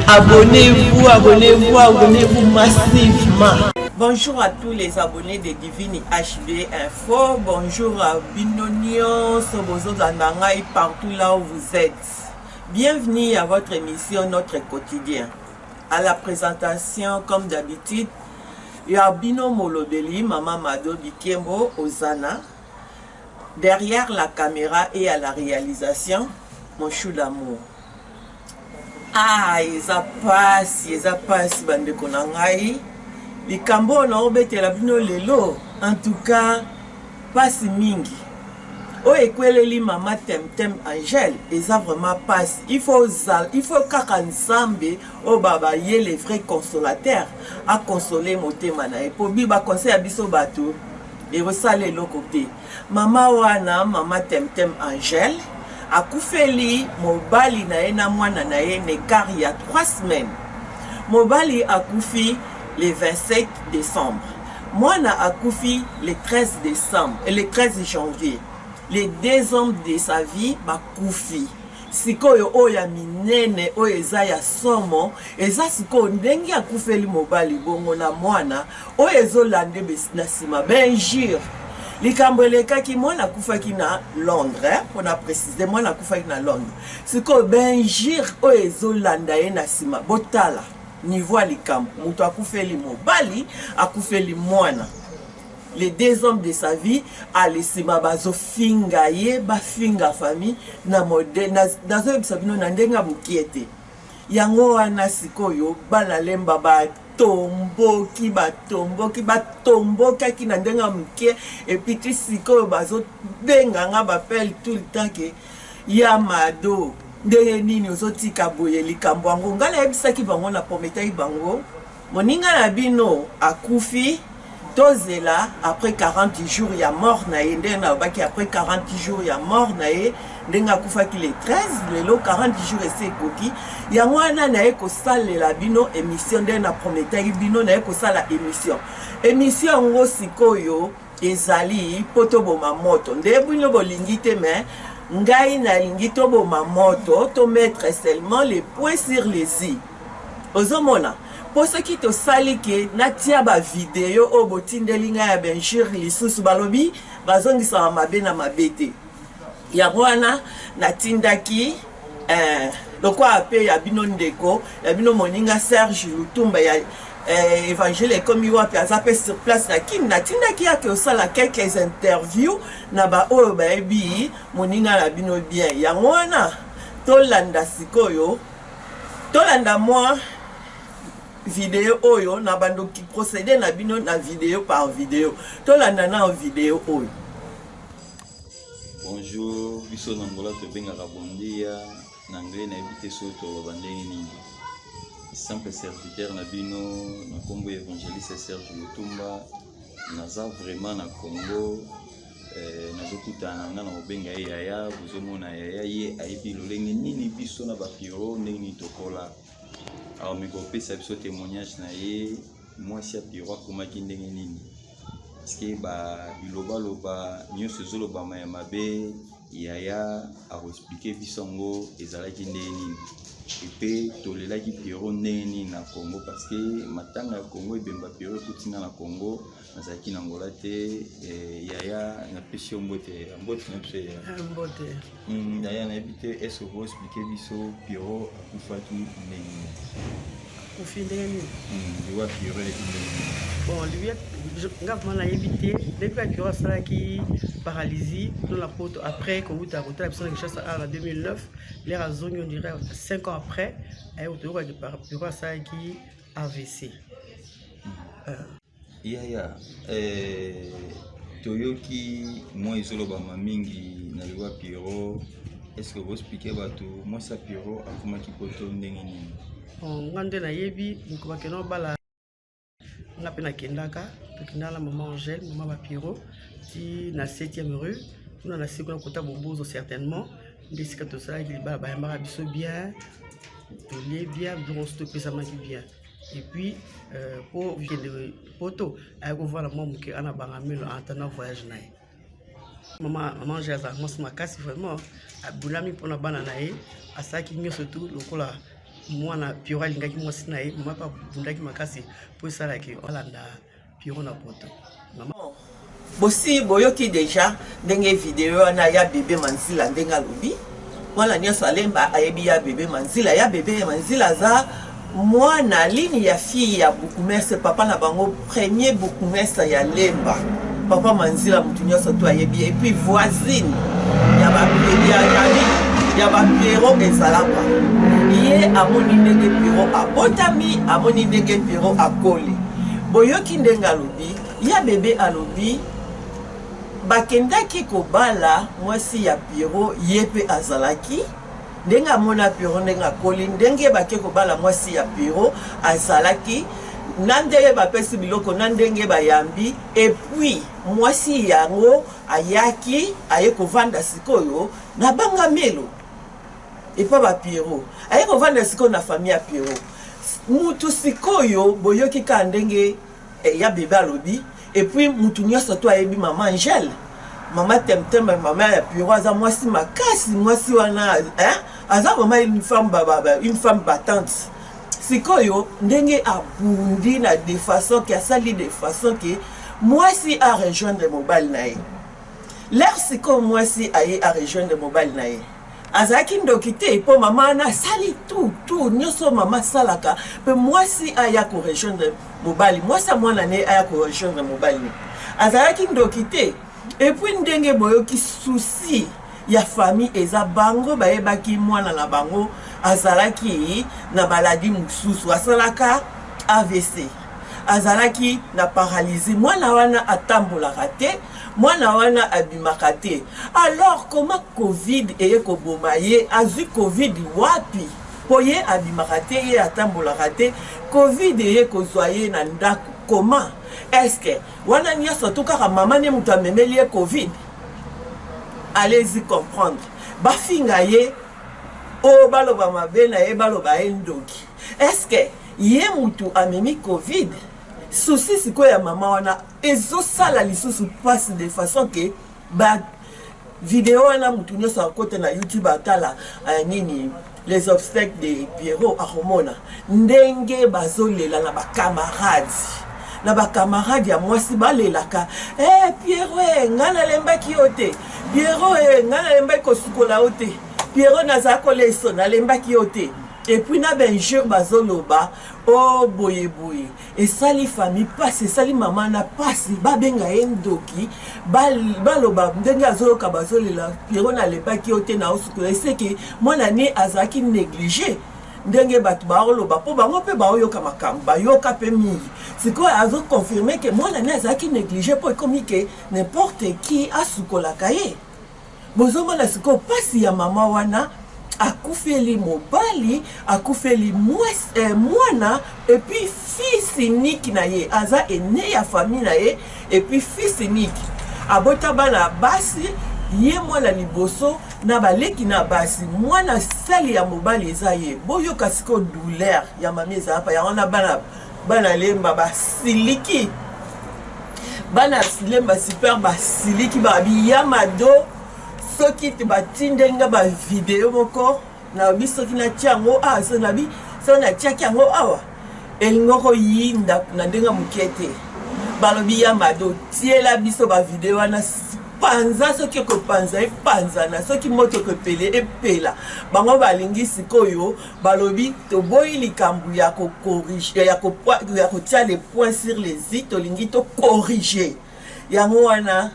Abonnez-vous, abonnez-vous, abonnez-vous massivement. Bonjour à tous les abonnés de Divine HD Info. Bonjour à bino nyonso bozolanda ngai partout là où vous êtes. Bienvenue à votre émission Notre quotidien. À la présentation, comme d'habitude, ya bino molobeli, Mama Mado Bikembo Ozana. Derrière la caméra et à la réalisation, mon chou d'amour. Ah, eza pasi, eza pasi bandeko na ngai. Likambo oyo naobetela bino lelo, en tout cas, pasi mingi. Oyo ekweleli mama Temtem Angèle, eza vraiment pasi. Il faut ozala, il faut kaka Nzambe oyo ba ba ye le vrai consolateur a consoler motema na ye. Po bi ba conseil ya biso bato ekosala eloko te. Mama wana, mama Temtem Angèle, akufeli mobali na ye na mwana na ye na ecart ya 3 semaines. Mobali akufi le 27 décembre. Mwana akufi le 13 décembre, le 13 janvier. Les deux hommes de sa vie bakufi. Sikoyo oyo ya minene oyo eza ya somo eza sikoyo ndenge akufeli mobali bongo na mwana oyo ezolande na nsima bainjure. Likambo elekaki, mwana akufaki na Londres, mpona précise, mwana akufaki na Londres. Sikoyo bainjure oyo ezolanda ye na nsima, botala niveau ya likambo, moto akufeli mobali, akufeli mwana, les deux hommes de sa vie, ale nsima bazofinga ye, bafinga famille na modèle nazoyebisa bino na ndenge ya mokie te. Yango wana sikoyo bana Lemba batomboki, batomboki, batombokaki na ndenge ya mokie. Et puis ti sikoyo bazobenga nga, bapele tout le temps ke ya Mado, ndenge nini ozotika boye likambo yango? Ngai nayebisaki bango, na prometaki bango, moninga na bino akufi, tozela après 40 jours ya mort na ye. Ndenge nalobaki, après 40 jours ya mort na ye, ndenge akufaki le 13, lelo 40 jours esi ekoki. Yango wana naye kosalela bino émission. Ndenge na prometaki bino, naye kosala émission. Émission yango sikoyo ezali mpo toboma moto. Nde bino bolingi te, mais ngai nalingi toboma moto, tomettre seulement les points sur les i. Ozomona, mpo soki tosali ke natia bavideo oyo botindeli ngai ya bainjure lisusu, balobi bazongisaka mabe na mabe te. Yango wana natindaki lokola mpe ya bino ndeko ya bino moninga Serge Lutumba ya Évangile ekomi wapi, aza mpe sur place na Kini. Natindaki yake osala quelques interview na baoyo bayebi moninga na bino bien. Yango wana tolanda sikoyo, tolanda mwa video oyo na bandoki procédé na bino na video par video. Tolanda na video oyo. Bonjour, biso na Angola tobengaka bom dia, na anglais nayebi te soki toloba ndenge nini. Simple serviteur na bino na nkombo ya évangéliste Serge Lutumba, naza vraiment na Congo. Nazokutana na nga na kobenga ye yaya. Bozomona yaya, ye ayebi lolenge nini biso na bapiro, ndenge nini tokola. Aomeka kopesa biso témoignage na ye, mwasi ya Piro akomaki ndenge nini, parceke bilobaloba nyonso ezolobama ya mabe. Yaya akoexpliquer biso yango ezalaki ndenge nini, epe tolelaki Piro ndenge nini na Congo, parce que matanga ya Congo, ebemba Piro ekutinga na Congo, nazalaki na Angola te. Yaya, napesi yo mbote, mbote na biso yaya. Mbote. Yaya, nayebi te, est ce okoexpliquer biso Piro akufaki ndenge nini? Akufi ndenge nini? Liwa Piro eleki ndenge nini? Bon, liwa nga vraiment nayebi te. Depuis Piro asalaki paralysie to na Poto, après kowuta kotala biso na Kinshasa awa na 2009, l'heure azongi, on dirait 5 ans après, aye toyokaki Piro asalaki AVC. Yaya, toyoki mwa ezolobama mingi na liwa Piro. Est ce que okoexpliquer bato mwasi ya Piro akomaki Poto ndenge nini? Bon, nga nde nayebi, moko bakenda obala, nga mpe nakendaka, tokendaka na mama Angèle, mama bapiro, ti na 7e rue kuna na se kuna, kota Bombozo certainement, nde esika tosalaki libala. Bayambaka biso bien, tolie bien, biloko nyonso topesamaki bien. Et puis po kende Poto, aye kovanda mwa moke ana Bangamelo en attendant voyage na ye. Mama Angèle azala mwasi makasi vraiment, abulami mpona bana na ye, asalaki nyonso tu lokola. Mwana Piero alingaki mwasi na ye, mama mpe abundaki makasi mpo esalaki alanda Piero na poto. Mama Bosi boyoki deja ndenge video wana ya bebe Manzila ndenge alobi, mwana nyonso alemba ayebi ya bebe Manzila. Ya bebe Manzila aza mwana ligne ya fille ya bourgmestre, papa na bango premier bourgmestre ya Lemba, papa Manzila, mutu nyonso to ayebi. Et puis voisine ya ba ya ya ya ba Pierrot ezalaka ye, amoni ndenge Pierrot abotami, amoni ndenge Pierrot akoli. Boyoki ndenge alobi, ya bebe alobi bakendaki kobala mwasi ya Pierrot, ye mpe azalaki ndenge amona Pierrot ndenge akoli, ndenge bake kobala mwasi ya Pierrot, azalaki na ndenge bapesi biloko, na ndenge bayambi. Et puis mwasi yango ayaki, aye kovanda sikoyo na Bangamelo epa ba Pierrot, aye kovanda sikoyo na famille ya Pierrot. Mutu sikoyo boyoki kaka ndenge ya bebe alobi. Et puis mutu nyonso to ayebi mama Angèle, mama Temtembe, mama ya Pierrot, aza mwasi makasi. Mwasi wana, hein? Aza vraiment une femme, ba, ba, ba, une femme battante. Sikoyo ndenge abundi na de façon ke asali de façon ke mwasi a rejoindre mobali na ye. Lere sikoyo mwasi aye a rejoindre mobali na ye, azalaki ndoki te, mpo mama wana asali tout tout nyonso mama asalaka mpe mwasi aya korejoindre mobali, mwasi ya mwana ne aya korejoindre mobali ne, azalaki ndoki te. Et puis ndenge boyoki, souci ya famille eza bango bayebaki mwana na bango azalaki na maladie mosusu, asalaka AVC, azalaki na paralysie. Mwana wana atambolaka te, mwana wana abimaka te. Alors comment Covid eye koboma ye? Azwi Covid wapi? Mpo ye abimaka te, ye atambolaka te, Covid eye kozwa ye na ndako comment? Est-ce wana nyonso tu kaka mama nde moto amemeli ye Covid? Allez-y comprendre. Bafinga ye oyo, baloba mabe na ye, baloba ye ndoki, est-ce ye mutu amemi Covid? Souci sikoyo ya mama wana ezosala lisusu mpasi de façon ke ba video wana, mutu nyonso akota na YouTube atala nini, les obsèques de Pierrot, akomona ndenge bazolela na bacamarade, na bacamarade ya mwasi balelaka: "Eh, Pierrot, eh, ngai nalembaki yo te. Pierrot, eh, ngai nalembaki kosukola yo te. Pierrot, nazala koleso, nalembaki yo te." Et puis na bainjure bazoloba o boye boye, esali famille mpasi, esali mama na mpasi. Babenga ye ndoki, baloba ndenge azoyoka, bazolela: "Pierrot, nalembaki yo te na osukola." Eseke mwana ne azalaki négligé, ndenge bato baoloba, mpo bango mpe baoyoka makambo, bayoka mpe mingi. Sikoyo azoconfirme ke mwana ne azalaki négligé, mpo ekomi ke n'importe qui asukolaka ye. Bozomona sikoyo mpasi ya mama wana, akufeli mobali, akufeli mwana, et puis fils unique na ye, aza aîné ya famille na ye. Et puis fils unique, abota bana basi, ye mwana liboso na baleki na basi, mwana sali ya mobali eza ye. Boyoka sikoyo douleur ya mami ezala pa yango na bana. Bana Lemba basiliki, bana Lemba super basiliki, babi ya Mado soki batindenga bavideo moko, nabi soki natia yango awa, so nabi soki natiaki yango awa, elingi koyinda na ndenge moke te. Balobi: "Ya Mado, tiela biso bavideo wana, panza. Soki ekopanza, epanzana. Soki moto ekopele, epela." Bango balingi sikoyo, balobi: "Toboyi likambo ya kocorriger, ya kotia les points sur les i, tolingi tocorriger yango wana."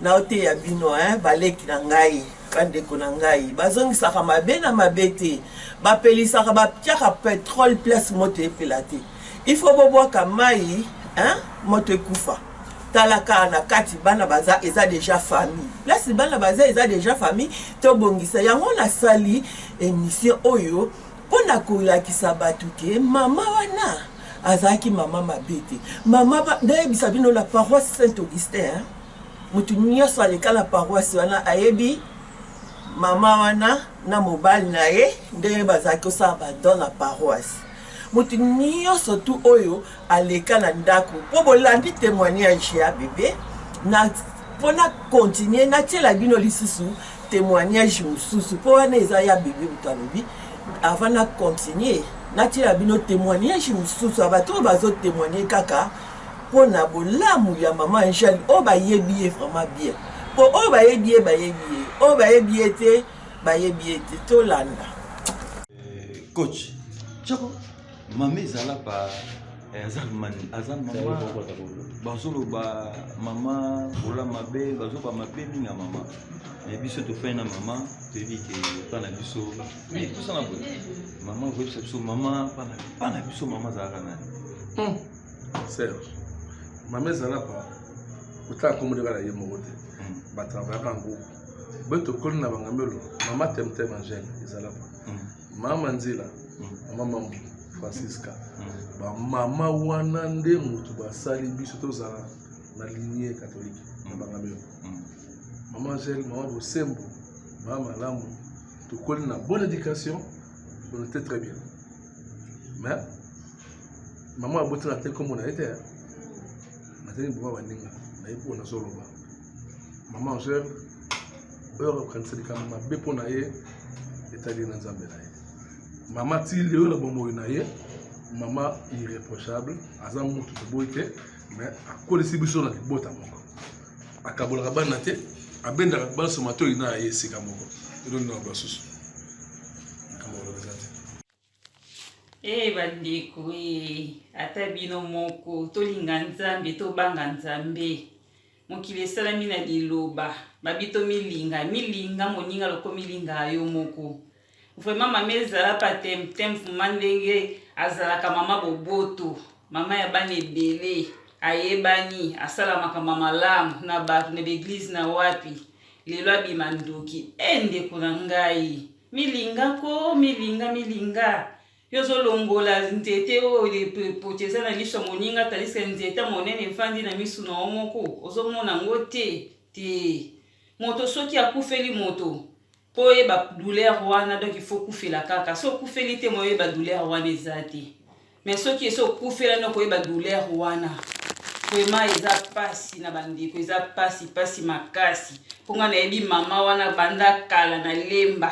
Naoteya bino, hein, baleki na ngai, bandeko na ngai, bazongisaka mabe na mabe te. Bapelisaka, batiaka pétrole place moto epela te. Il faut bobwaka mai, hein, moto ekufa. Tala kaka na kati bana baza, eza déjà famille. Place bana baza, eza déjà famille. Tobongisa yango. Nasali émission oyo mpona kolakisa bato ke mama wana azalaki mama mabe te. Mama, ndayebisa bino, na paroisse Saint Augustin, motu nyonso aleka na paroisse wana ayebi mama wana na mobali na ye, ndenge bazalaki kosala badon na paroisse. Motu nyonso tu oyo aleka na ndako, mpo bolandi témoignage ya bebe na mpona continue, natiela bino lisusu témoignage mosusu, mpo wana eza ya bebe moto alobi. Avant na continuer, natiela bino témoignage mosusu ya bato oyo bazo témoigner kaka mpo na bolamu ya mama Angèle, oyo bayebi ye vraiment bien. Mpo oyo bayebi ye, bayebi ye, oyo bayebi ye te, bayebi ye te. Tolanda. Coach Tchoko, mama ezala pa aza aza mama, bazoloba mama ola mabe, bazoba mabe mingi ya mama. Me biso tofai na mama, toyebi ke epa na biso tosala boye. Mama, koyebisa biso mama pa na biso, mama azalaka nani? Serge, mama ezala pa kotala nkombo ndenge na ye moko te. Batravaillaka yango boye, tokoli na bangambelo. Mama Temtem Angele ezala pa, mama Nzila, mama Mambu Francisca. Bamama wana nde motu basali biso tozala na lignée catholique na bangambelo. Mama Angele, mama Bosembo, mama malamu, tokoli na bonne éducation, on était très bien. Mais mama aboti na te nkombo na ye te, nateni boma baninga na ye mpo nazoloba mama Angele. Oyo akokanisa likambo mabe mpo na ye, etali na Nzambe na ye. Mama ti lelo na bomoi na ye, mama irréprochable, aza mutu toboyi te, mais akolisi biso na libota moko, akabolaka bana te, abendaka banso matoi na ye esika moko. Eloni na basusu makambo koloba eza te. E bandeko e, ata bino moko, tolinga Nzambe, tobanga Nzambe. Mokili esalami na liloba babi tomilinga, milinga moninga loko milinga yo moko. Vraiment, mama ezala pa Temtem, vraiment ndenge azalaka mama boboto, mama ya bana ebele, ayebani, asala makambo malamu na bato na baeglise na wapi. Lelo abima ndoki. E ndeko na ngai, milinga ko milinga, milinga. Yo ozolongola nzete oyo poti eza na liso ya moninga, talisa nzete monene evandi na misu na yo moko, ozomona yango te te. Moto soki akufeli moto, mpo oyeba douleur wana, donc il faut okufela kaka. So okufeli te, mo oyeba douleur wana eza te. Mais soki esi okufela nde okoyeba douleur wana. Vraiment eza pasi na bandeko, eza pasi, pasi makasi. Mpo ngai nayebi mama wana banda kala na Lemba,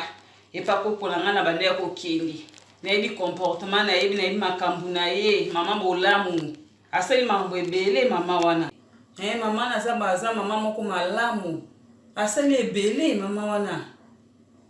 epa koko na ngai na banda ya kokende. Nayebi comportement, nayebi makambo na ye. Mama bolamu, asali makambo ebele mama wana. Mama wana aza mama moko malamu, asali ebele mama wana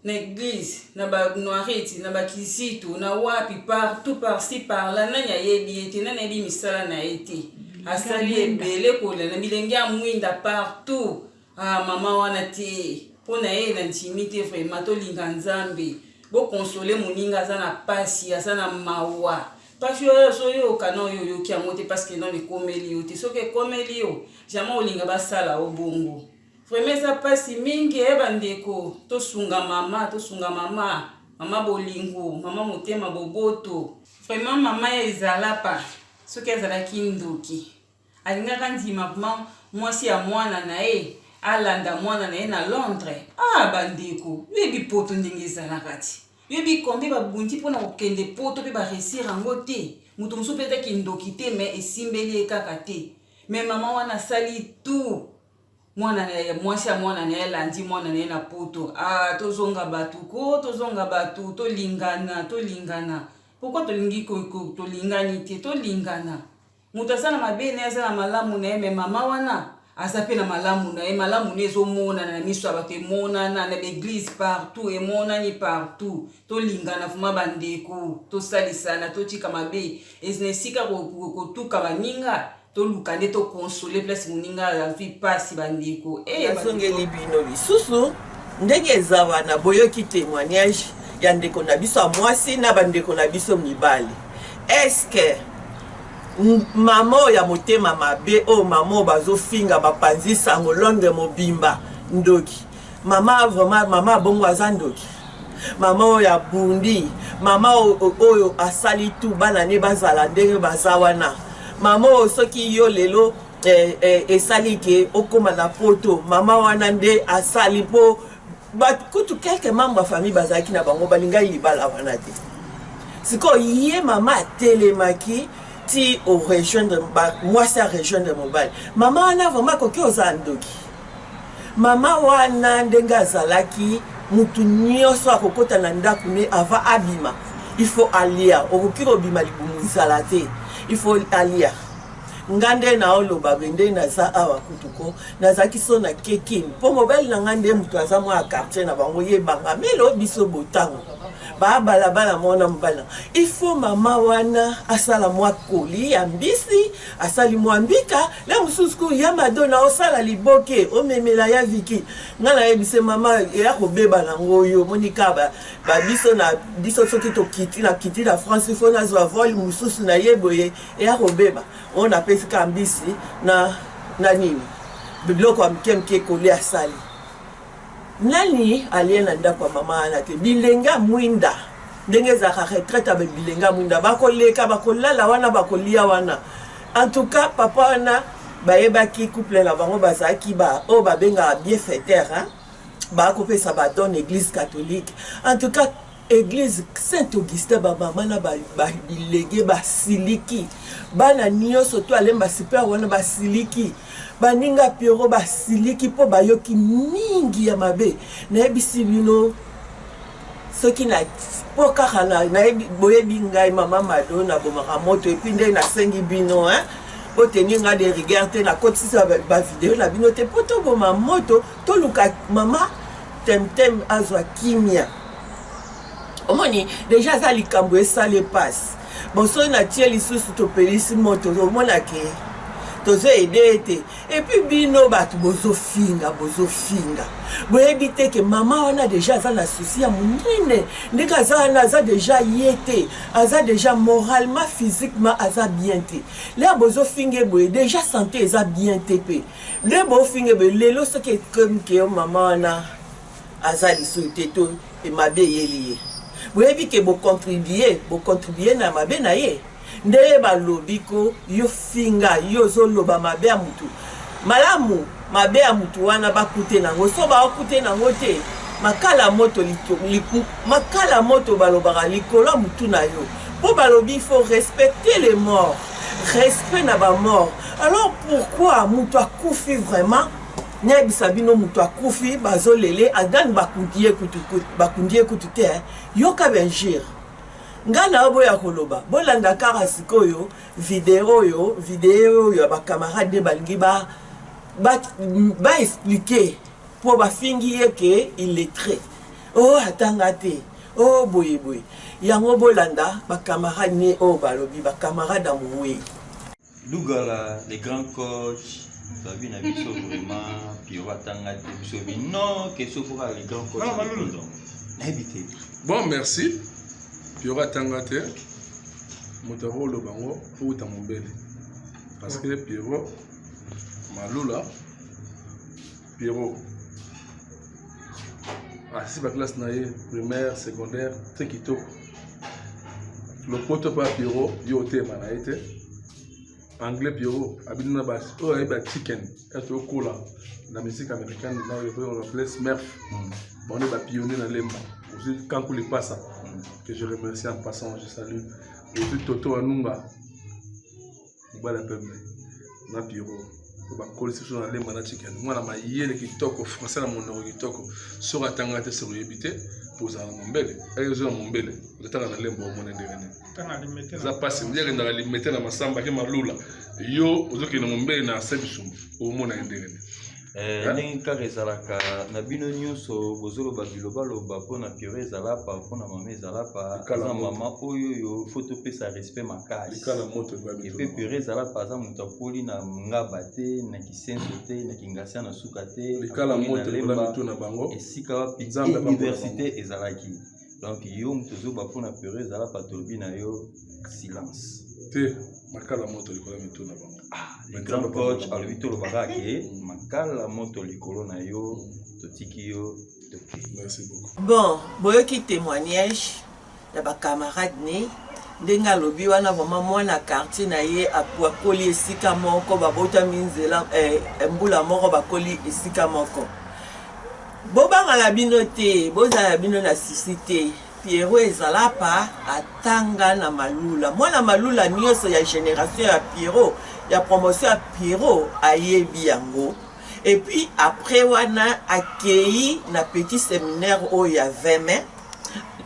na église, na banoireti, na bakizito, na wapi, partout, par-ci par-là. Nani ayebi ye te? Nani ayebi misala na ye te? Asali ebele kolela na bilenge ya mwinda partout. Ah, mama wana te, mpo na ye na ndimi te. Vraiment, tolinga Nzambe, bokonsole moninga aza na pasi, aza na mawa. Pasi oyo azoyoka na oyo oyoki yango te, parce que nano ekomeli yo te. Soki ekomeli yo, jamais olinga basala yo bongo. Vraiment eza mpasi mingi. E bandeko, tosunga mama, tosunga mama, mama bolingo, mama motema boboto. Vraiment, mama ya ezalapa, soki azalaki ndoki, alingaka ndima vraiment mwasi ya mwana na ye alanda mwana na ye na Londres? Ah bandeko, yoyebi poto ndenge ezalaka ti, yoyebi combien babundi mpona kokende poto mpe baréussir yango te. Moto mosusu mpe azaki ndoki te, mais esimbeli ye kaka te. Mais mama wana asali tout, mwana na ye, mwasi ya mwana na ye alandi mwana na ye na poto. Ah, tozonga bato ko, tozonga bato, tolingana, tolingana. Pourquoi tolingi tolingani te? Tolingana. Moto aza na mabe na ye, aza na malamu na ye, mais mama wana aza mpe na malamu na ye. Malamu na ezomonana na miso ya bato, emonana na baeglise partout, emonani partout. Tolingana vraiment bandeko, tosalisana, totika mabe na esika kotuka baninga. Toluka nde tokonsole place moninga azwi mpasi, bandeko. Nazongeli bino lisusu ndenge eza wana. Boyoki témoignage ya ndeko na biso ya mwasi na bandeko na biso mibali. Est-ce mama oyo ya motema mabe, oyo mama oyo bazofinga, bapanzi sango Londres mobimba, ndoki mama, vraiment mama abongo aza ndoki? Mama oyo abundi, mama oyo asali tu bana ne bazala ndenge baza wana, mama oyo soki yo lelo esali ke okóma na poto, mama wana nde asali. Mpo kutu quelques membres ya famille bazalaki na bango balingai libala wana te. Sikoyo ye mama atelemaki ti orejoindre mwasi, arejoindre mobali. Mama wana vraiment akoki ozala ndoki? Mama wana ndenge azalaki, mutu nyonso akokɔta na ndako ne, avant abima. Il faut alia, okoki kobima libumu nzala te, il faut alia. Nga nde naoloba boye nde naza awa kutu ko nazalaki so na kekin mpo mobali na nga nde moto aza mwa ya quartier na bango ye banga melo biso botango ba balabala mona mobali na il faut mama wana asala mwa koli ya mbisi asali mwa mbika na mosusu ku ya madona osala liboke omemela ya viki nga nayebise mama eya kobeba nango oyo omoni ka ba, ba biso na biso soki tokiti na kiti na france il faut nazwa vol mosusu na ye boye eya kobeba oyo napesi ka mbisi na na nini biloko ya mike mike kolia asali nani alie na ndako ya mama wana te bilenge ya mwinda ndenge ezalaka retraite ya bilenge ya mwinda bakoleka bakolala wana bakolia wana en tout cas papa wana bayebaki couple na bango bazalaki ba oyo babengaka bienfaiteur hein? bakopesa badon église catholique. En tout cas église Saint Augustin bamama na bilenge basiliki, bana nyonso to alemba super wana basiliki, baninga Pierrot basiliki mpo bayoki mingi ya mabe. Nayebisi bino soki na mpo kaka nayebi boyebi ngai mama Mado nabomaka moto epuis nde nasengi bino hein boteni ngai de rigueur te, nakotisa bavideo na bino te mpo toboma moto, toluka mama Temtem azwa kimia. Omoni deja aza likambo esali epasi bon soki natie lisusu topelisi moto omona ke tozo aide ye te. Epuis bino bato bozofinga bozofinga boyebi te ke mama wana deja aza na susi ya monene ndenge aza wana aza deja ye te, aza deja moralement physiquement aza bien te. Lea bozofinga ye boye deja sante eza bien te mpe nde bofinga boye lelo soki ekomi ke yo mama wana aza lisusu te to mabe eyeli ye, boyebi ke bocontribue bocontribue na mabe na ye. Nde ye balobi ko yo finga yo ozoloba mabe ya mutu malamu mabe ya mutu wana bakute nango so bakute nango te makala moto makala moto balobaka likolo ya mutu na yo mpo balobi il faut respecter les morts, respect na ba morts. Alors pourquoi mutu akufi vraiment nayebisa bino mutu akufi bazolele adani bakundi ye kutu bakundi ye kutu te hein? Yoka benjure nga na boya koloba bolanda kaka sikoyo video oyo video oyo ya bacamarade nde balingi ba ba, ba expliquer mpo bafingi ye ke illettré oh atanga te oh boye boye yango bolanda bacamarade ne oyo balobi bacamarade ya mowei. Lugala le grand coach babi na biso vraiment Pierrot atanga te biso bi non question faut kaka le grand coach répondre nayebi te. Bon merci Pierrot atanga te moto akoloba yango outa mombele parce que Pierrot Malula Pierrot asisi baklasse na ye primaire secondaire te kitoko lopoto mpe ya Pierrot yo otema na ye te anglais Pierrot abini na basi oyo ayebi ba chicken ete okola na musique américaine na oyo on appelait Smurf bango nde bapionnier na lemba ozwi Kanku Lipasa que je remercie en passant, je salue ozwi Toto Anunga mobali ya pembe na Pierrot oyo bakolisi biso na lemba na chicken mwana mayele kitoko français na monoko kitoko soki atanga te soki oyebi te mpo ozala na mombele eke ozwi na mombele ozatanga na lemba omona ndenge nini eza mpasi nde akendaka limete na masamba ake malula yo ozokende mombele na se bisumba omona ye ndenge nini. Ndenge kaka ezalaka na bino nyonso bozoloba bilobaloba mpona Pierrot ezalapa mpona mama ezalapa eza mama oyo oyo fo topesa respect makasi epe Pierrot ezalapa aza moto akoli na ngaba te na kisenso te na kingasia na suka te esika wapi université ezalaki. Donc yo moto ozoba mpona Pierrot ezalapa tolobi na yo silence te makala moto likolo ya mitu na bango. Le grand coach alobi tolobaka ke makala moto likolo na yo totiki yo toke. Merci beaucoup. Bon boyoki témoignage ya bacamarade ne ndenge alobi wana vraiment mwana quartier na ye akoli esika moko babotami nzela mbula moko bakoli esika moko. Bobanga na bino te, bozala na bino na souci te. Pierrot ezalapa atanga na Malula. Mwana Malula nyonso ya génération ya Pierrot, ya promotion ya Pierrot ayebi yango. Et puis après wana akei na petit séminaire oyo ya 20 mai.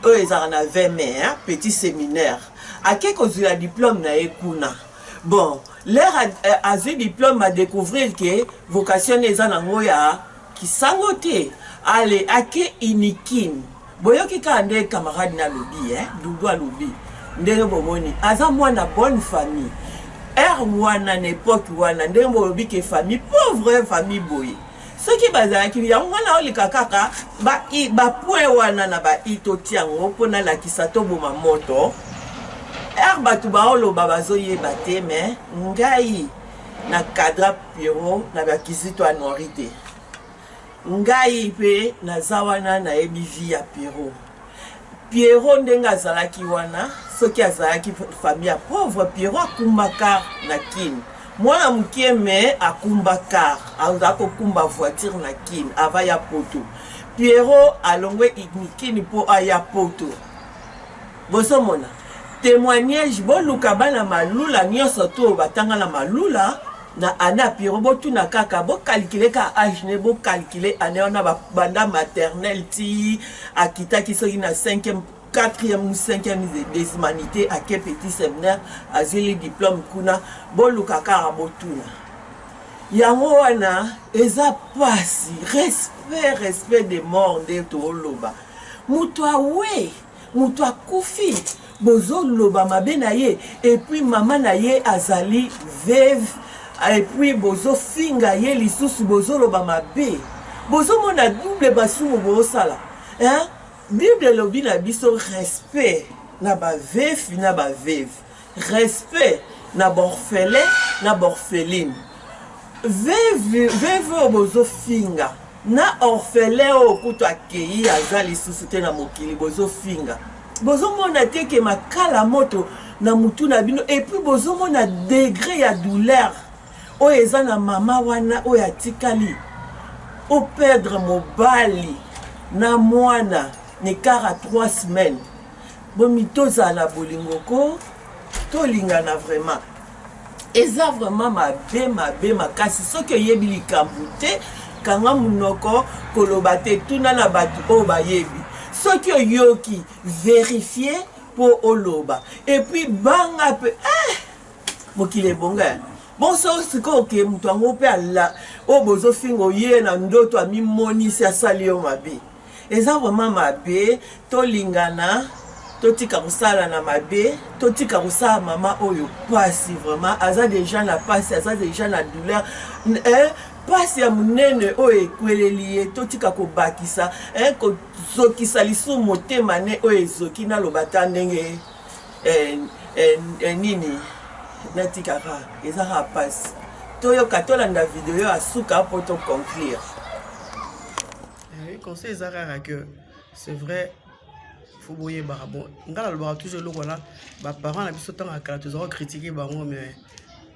oyo ezalaka na 20 mai, hein, petit séminaire. Ake kozwila diplôme na ye kuna. Bon, l'heure azwi diplôme, a découvrir que vocation na eza nango ya kisango te. Ale ake Unikin. Boyoki kaka nde camarade na alobi, eh? Dudu alobi ndenge bomoni aza mwana bonne famille. Heure wana, na époque wana, ndenge bolobi ke famille pauvre, famille boye, soki bazalaki yango wana, oleka kaka bapoint wana na bai, totia yango mpo nalakisa toboma moto. Heure bato baoloba, bazoyeba te. Me ngai na cadre Pierrot na bakizito anori te. Ngai mpe naza wana, nayebi vie ya Pierrot. Pierrot ndenge azalaki wana, soki azalaki famille ya pauvre, Pierrot akumba car na Kine. Mwana mokie me akumba car, aza kokumba voiture na Kine ava ya Poto. Pierrot alongwe Kine mpo aya Poto. Bozomona témoignage. Boluka bana Malula nyonso to batanga na Malula na ana Pierrot, botuna kaka, bocalculer ka âge ne, bocalculer année wana banda maternelle ti akitaki soki na 5e, 4e ou 5e des humanités, ake petit séminaire, azwili diplôme kuna. Boluka kaka, botuna yango wana. Eza pasi. Respect, respect de mort nde tooloba. Moto awe, moto akufi, bozoloba mabe na ye. Et puis mama na ye azali veuve, et puis bozofinga ye lisusu, bozoloba mabe. Bozomona double basumu bozosala, hein? Bible elobi na biso respect na baveufs na baveuves, respect na baorphelin na baorpheline. Veuve, veuve oyo bozofinga na orphelin oyo kutu akei, aza lisusu te na mokili, bozofinga. Bozomona te ke makala moto na mutu na bino? Et puis bozomona degré ya douleur oyo eza na mama wana oyo atikali operdre mobali na mwana na écart ya 3 semaines. Bomi tozala na bolingo ko, tolingana vraiment. Eza vraiment mabe, mabe makasi. Soki oyebi likambo te, kanga monoko, koloba te. Tuna na bato oyo bayebi. Soki oyoki, vérifie mpo oloba. Et puis banga mpe, eh, mokili ebonga. Bon, so sikoyo oke, moto yango mpe ala oyo bozofinga, oye na ndoto, amimonisi, asali yo mabe. Eza vraiment mabe. Tolingana, totika kosala na mabe, totika kosala mama oyo pasi. Vraiment aza déjà na pasi, aza déjà na douleur, eh, pasi ya monene oyo ekweleli ye. Totika kobakisa, eh, kozokisa lisusu motema ne oyo ezoki. Naloba ta ndenge, eh, eh, eh, nini, natikaka. Eza kaka pasi. Toyoka, tolanda video ya suka mpo toconclure. Conseil eza kaka que c'est vrai, faut boyebaka. Bon, ngai nalobaka toujours eloko wana. Baparent na biso ntango ya kala, tozalaka critiquer bango, mais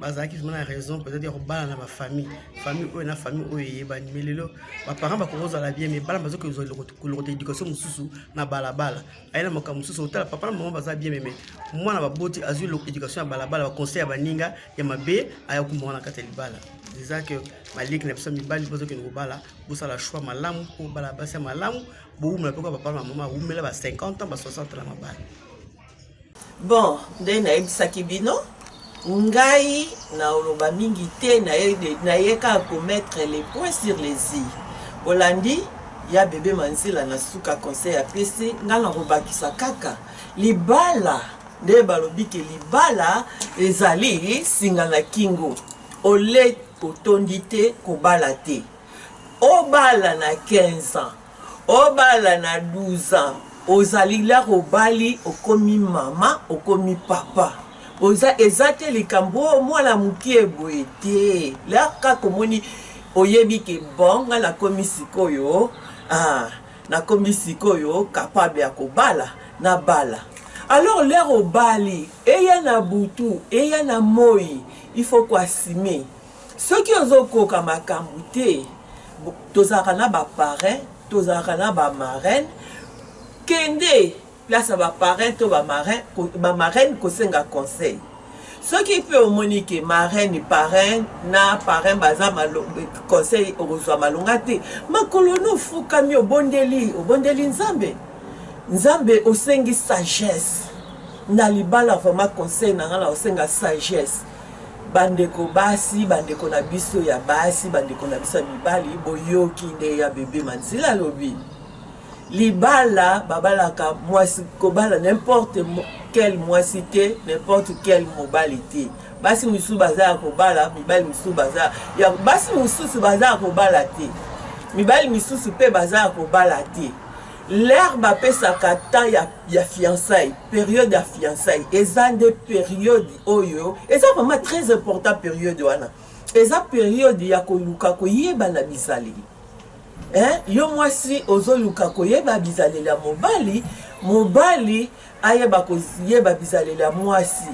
bazalaki vraiment na raison peut-être ya kobala na bafamille, famille oyo na famille oyo eyebani. Mais lelo baparent bakoki kozala bien, mais bana bazoki kozwa kolokota éducation mosusu na balabala, aye na makambo mosusu. Otala papa na mama baza bien, mais mwana baboti azwi éducation ya balabala, baconseil ya baninga ya mabe, aya kumba na kati ya libala. Eza ke baleki na biso mibali bazokende kobala, bosala choix malamu mpo bala basi ya malamu, bowumela mpe kwa papa na mama awumela ba 50 ans, ba 60 na mabala. Bon, nde nayebisaki bino, ngai naoloba mingi te. Naye kaka komettre les points sur les i. Olandi ya bebe Manzila na suka, conseil apesi ngai na kobakisa kaka libala. Nde balobi ke libala ezali singa na kingo. Ole otondi te, kobala te. Obala na 15 ans, obala na 12 ans, ozali lere obali, okomi mama, okomi papa. Oza eza te likambo oyo mwana mokie boye te. Lere kaka omoni, oyebi ke bon, ngai nakomi sikoyo, ah, nakomi sikoyo capable ya kobala, nabala. Alors lere obali, eya na butu, eya na moi, il faut koassumer. Soki ozokoka makambo te, tozalaka na baparrain, tozalaka na bamarraine. Kende place ya baparrain to bamarraine kosenga conseil. Soki mpe omoni ke marraine, parrain na parrain baza conseil okozwa malonga te, makolo no ofukami, obondeli, obondeli Nzambe. Nzambe osengi sagesse na libala vraiment conseil na nga na osenga sagesse bandeko basi bandeko na biso ya basi bandeko na biso ya mibali boyoki nde ya bebe manzila alobi libala babalaka mwasi kobala n'importe quel mwasi te n'importe quel mobali te basi mosusu baza ya kobala mibali mosusu baza ya basi mosusu baza ya kobala te mibali misusu mpe baza ya kobala te L'heure bapesaka temps ya, ya fiançailles, periode ya fiançailles eza nde periode oyo eza vraiment très important periode wana eza periode ya koluka koyeba na bizaleli eh, yo mwasi ozoluka koyeba bizaleli ya mobali mobali ayeba koyeba bizaleli ya mwasi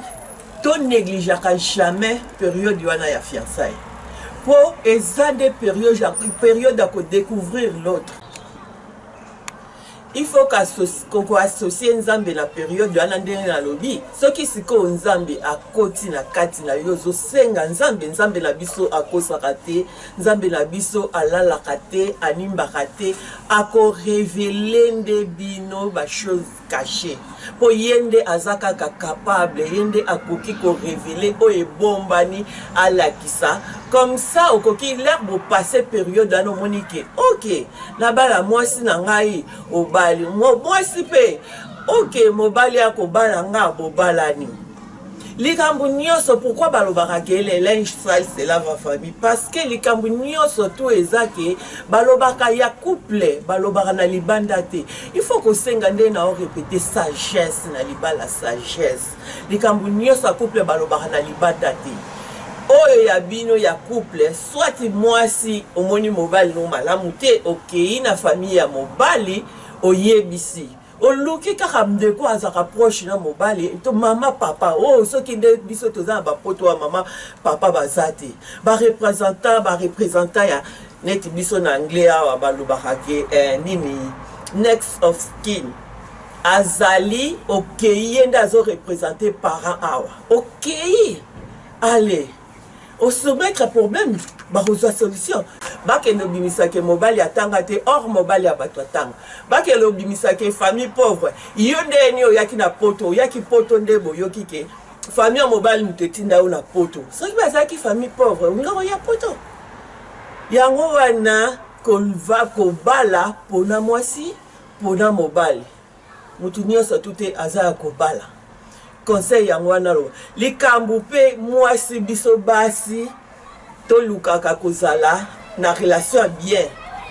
to negligeaka jamais periode wana ya fiançailles mpo eza nde periode, periode ya kodécouvrir l'autre il faut koassocie nzambe na periode wana ndenge nalobi soki sikoyo nzambe akoti na kati na yo ozosenga nzambe nzambe na biso akosaka te nzambe na biso alalaka te animbaka te akorevele nde bino bachose cache mpo ye nde aza kaka capable ye nde akoki ko reveler oyo ebombani alakisa comme ça okoki l'heure bopasse periode wana omoni ke ok nabala mwasi na ngai obali mwasi mpe ok mobali akobala nga bobalani likambo nyonso pourquoi balobaka ke le linge sale se lave en famille parce que likambo nyonso tout eza ke balobaka ya couple balobaka na libanda te il faut kosenga nde na orepete sagesse na libala sagesse likambo nyonso ya couple balobaka na libanda te oyo ya bino ya couple soit mwasi omoni mobali no malamu te okei na famille ya mobali oyebisi Oluki kaka ndeko azalaka proche na mobali to mama papa oh soki nde biso toza na bapoto ya mama papa baza te ba representant ba representant ya neti biso na anglais awa balobaka ke eh, nini next of kin azali okei ye nde azo represente parent awa okei ale O soumettre problème bakozwa solution. Bakende obimisa ke mobali atanga te or mobali ya bato atanga. Bakende obimisa ke famille pauvre. Yo nde ni oyaki na poto, oyaki poto nde boyoki ke famille ya mobali moto etinda yo na poto. Soki bazalaki famille pauvre, olinga koya poto. Yango wana kolva kobala pona mwasi pona mobali. Mutu nionso tout te aza ya kobala. Conseil yango wana loba. Likambo pe mwasi biso basi tolukaka kozala na relation ya bien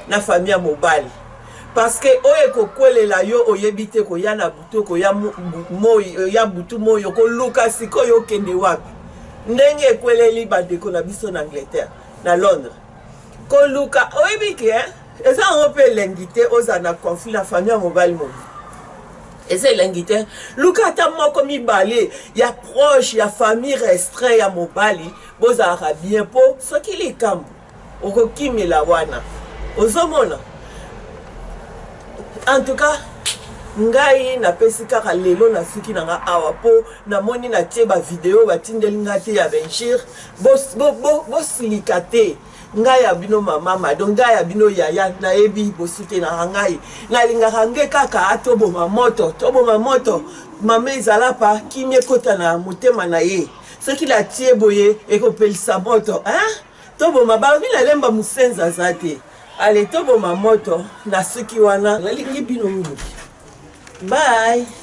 na famille ya mobali. Parce que oyo ekokwelela yo oyebi te koya na butu koya moi ya butu moi okoluka sikoyo okende wapi? Ndenge ekweleli bandeko na biso na Angleterre na Londres. Koluka oyebi ke Eza yango pe elengi te ozala na conflit na famille ya mobali mobimba. Eza elengi te. Luka ata moko mibale ya proche ya famille restreint ya mobali bozalaka bien po soki likambo okokimela wana. Ozomona? En tout cas ngai napesi kaka lelo nasuki na nga awa po namoni natie ba video batindeli nga te ya benjir bosilika bo, bo, te Ngai ya bino mama mado ngai ya bino yaya nayebi bosutenaka ngai nalingaka nge kaka toboma moto toboma moto mama ezalapa kimia ekota na motema na ye soki natie boye ekopelisa moto hein? toboma balobi nalemba mosenzi aza te ale toboma moto na suki wana nalingi bino mingi bye.